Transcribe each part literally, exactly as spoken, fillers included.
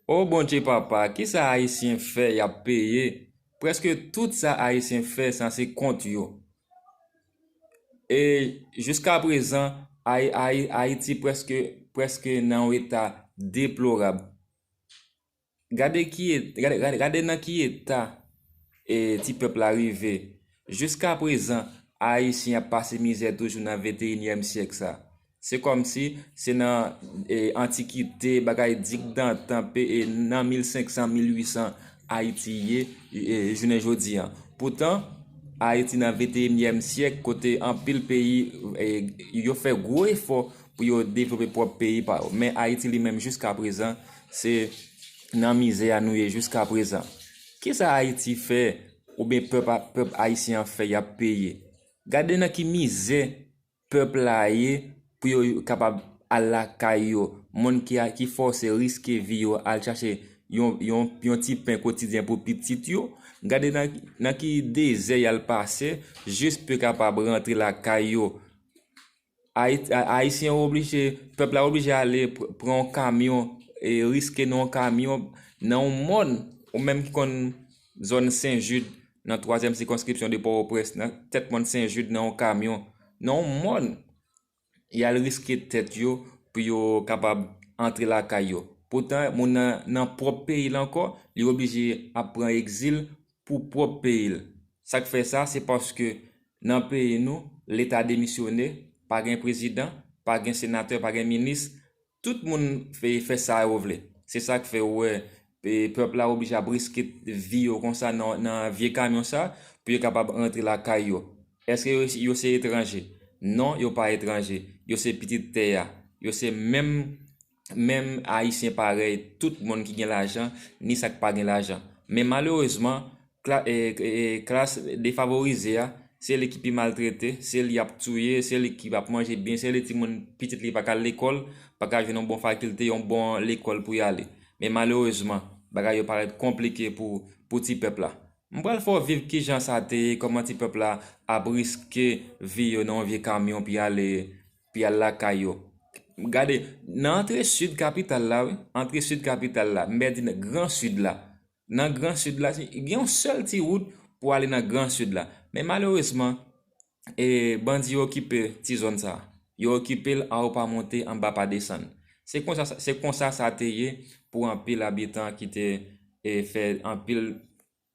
O Bondye papa, kisa Ayisyen fè y ap peye? Prèske tout sa Ayisyen fè, sa se kont yo. E jiskaprezan, Ay- Ay- Ayiti prèske, prèske nan yon eta deplorab. Gade ki et- gade, gade, gade nan ki eta e ti pèp la rive. Jiskaprezan, Ayisyen ap pase mizè toujou nan venteyinyèm syèk sa. Se kòmsi se nan e, antikite, bagay dik dantan, pe- e, nan mil senk san, mil uit san, Ayiti ye e, jounen jodi an. Poutan, Ayiti nan venteyinyèm syèk, kote anpil peyi e, yo fè gwo efò pou yo devlope pwòp peyi pa yo. Men Ayiti li menm, jiskaprezan, se nan mizè a nou ye jiskaprezan. Kisa Ayiti fè, oubyen pèp, a- pèp ayisyen an fè, y ap peye? Gade nan ki mizè pèp la ye pou yo kapab al lakay yo. Moun ki, a- ki fòse riske vi yo, al chache yon, yon, yon ti pen kotidyen pou pitit yo. Gade nan, nan ki dezè y al pase, jis pou yo kapab rantre lakay yo. Ayit- A- Ayisyen oblije, pèp la oblije ale pr- pran yon kamyon, e riske nan yon kamyon, nan yon mòn, ou menm ki konn zòn Sen Jid, nan twazyèm sikonskripsyon de Pòtoprens, nan tèt mòn Sen Jid, nan yon kamyon, nan yon mòn, y al riske tèt yo pou yo kapab antre lakay yo. Poutan, moun nan, nan pwòp peyi l ankò, li oblije ap pran egzil pou pwòp peyi l. Sa k fè sa, se paske nan peyi nou, Leta demisyone, pa gen prezidan, pa gen senatè, pa gen minis, tout moun fè, fè sa yo vle. Se sa k fè ou wè, e, pèp la oblije ap riske vi yo konsa nan, nan vye kamyon sa, pou yo kapab rantre lakay yo. Èske yo, yo se etranje? Non, yo pa etranje. Yo se pitit tè a. Yo se menm, menm Ayisyen parèy tout moun ki gen lajan, ni sa k pa gen lajan. Men malerezman, kla- e, e, klas defavorize a, se li ki pi maltrete, se li y ap touye, se li ki p ap manje byen, se li timoun pitit li pa ka al lekòl, pa ka jwenn yon bon fakilte, yon bon lekòl pou y ale. Men malerezman, bagay yo parèt konplike pou, pou ti pèp la. M pral fè w viv kijan sa te ye, kòman ti pèp la ap riske vi yo nan yon vye kamyon pou y ale, pou y al lakay yo. Gade, nan antre sid kapital la, wi, antre sid kapital la, m pè di nan gran sid la. Nan gran sid la, se- gen yon sèl ti wout pou ale nan gran sid la. Men malerezman, e, bandi yo okipe ti zòn sa. Yo okipe l anwo pa monte, anba pa desann. Se konsa, se konsa sa te ye pou anpil abitan ki te, e, fè anpil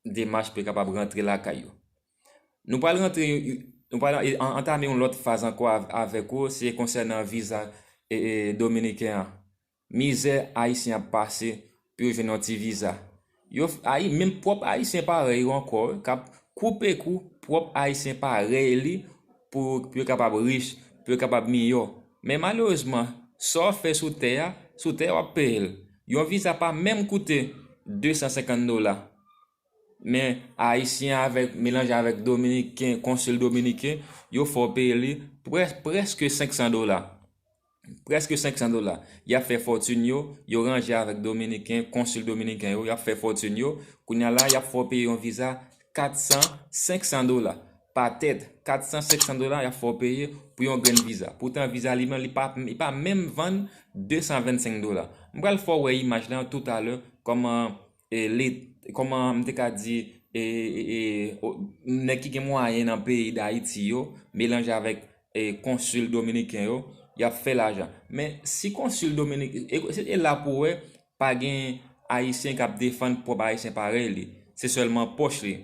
demach pou yo kapab rantre lakay yo. Nou pral rantre, nou pral an- antame yon lòt faz ankò av- avèk ou, se konsènan viza, e, e, dominiken an. Mizè Ayisyen ap pase pou yo jwenn yon ti viza. Yo f- Ayi- menm pwòp Ayisyen parèy yo ankò, k ap koupe kou pwòp Ayisyen parèy li pou, pou yo kapab rich, pou yo kapab miyò. Men malerezman, sa w fè sou tè a, sou tè a w ap peye l. Yon viza pa menm koute de san senkant dola. Men Ayisyen avèk, melanje avèk Dominiken, konsil dominiken, yo fè w peye li prè- prèske senk san dola. Prèske senk san dola. Y ap fè fòtin yo, yo ranje avèk Dominiken, konsil dominiken yo, y ap fè fòtin yo. Kounye a la, y ap fè w peye yon viza kat san, senk san dola. Pa tèt, kat san, senk san dola, y ap fè w peye pou yon grenn viza. Poutan, viza li menm, li pa, li pa menm vann de san vennsenk dola. M pral fè w wè imaj la toutalè, kòman e, li, kòman m te ka di, e, e, e, o, nèg ki gen mwayen nan peyi Dayiti yo, melanje avèk, e, konsil dominiken yo, y ap fè lajan. Men si konsil dominiken, e, e la pou w wè, pa gen Ayisyen k ap defann pwòp Ayisyen parèy li. Se sèlman pòch li.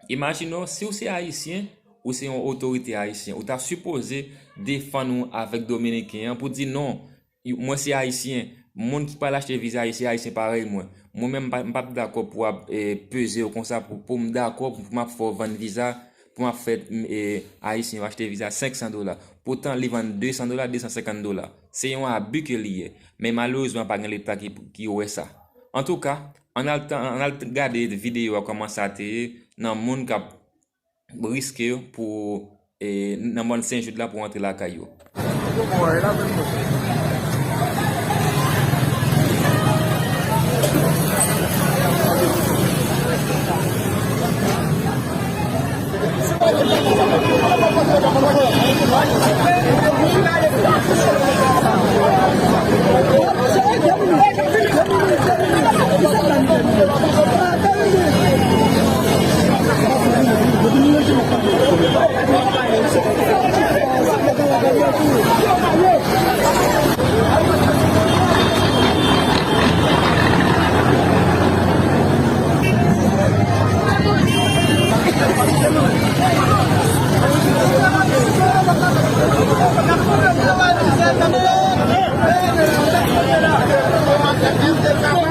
Imajine w, si w se Ayisyen, ou se yon otorite ayisyen, ou ta sipoze defann ou avèk Dominiken an pou di non, mwen se Ayisyen, moun ki pral achte viza yo se Ayisyen parèy mwen. Mwen menm, m pa- m p ap dakò pou w ap e, peze yo konsa pou, pou m dakò pou m ap fè w vann viza, pou m ap fè e, Ayisyen yo achte viza senk san dola. Poutan li vann de san dola, de san senkant dola. Se yon abi ke li ye. Men malerezman, pa gen Leta ki, ki wè sa. Antouka, ann al, ann al gade videyo a kòman sa te ye nan moun k ap riske pou e, nan mòn Sen Jid la pou antre lakay yo. Bon,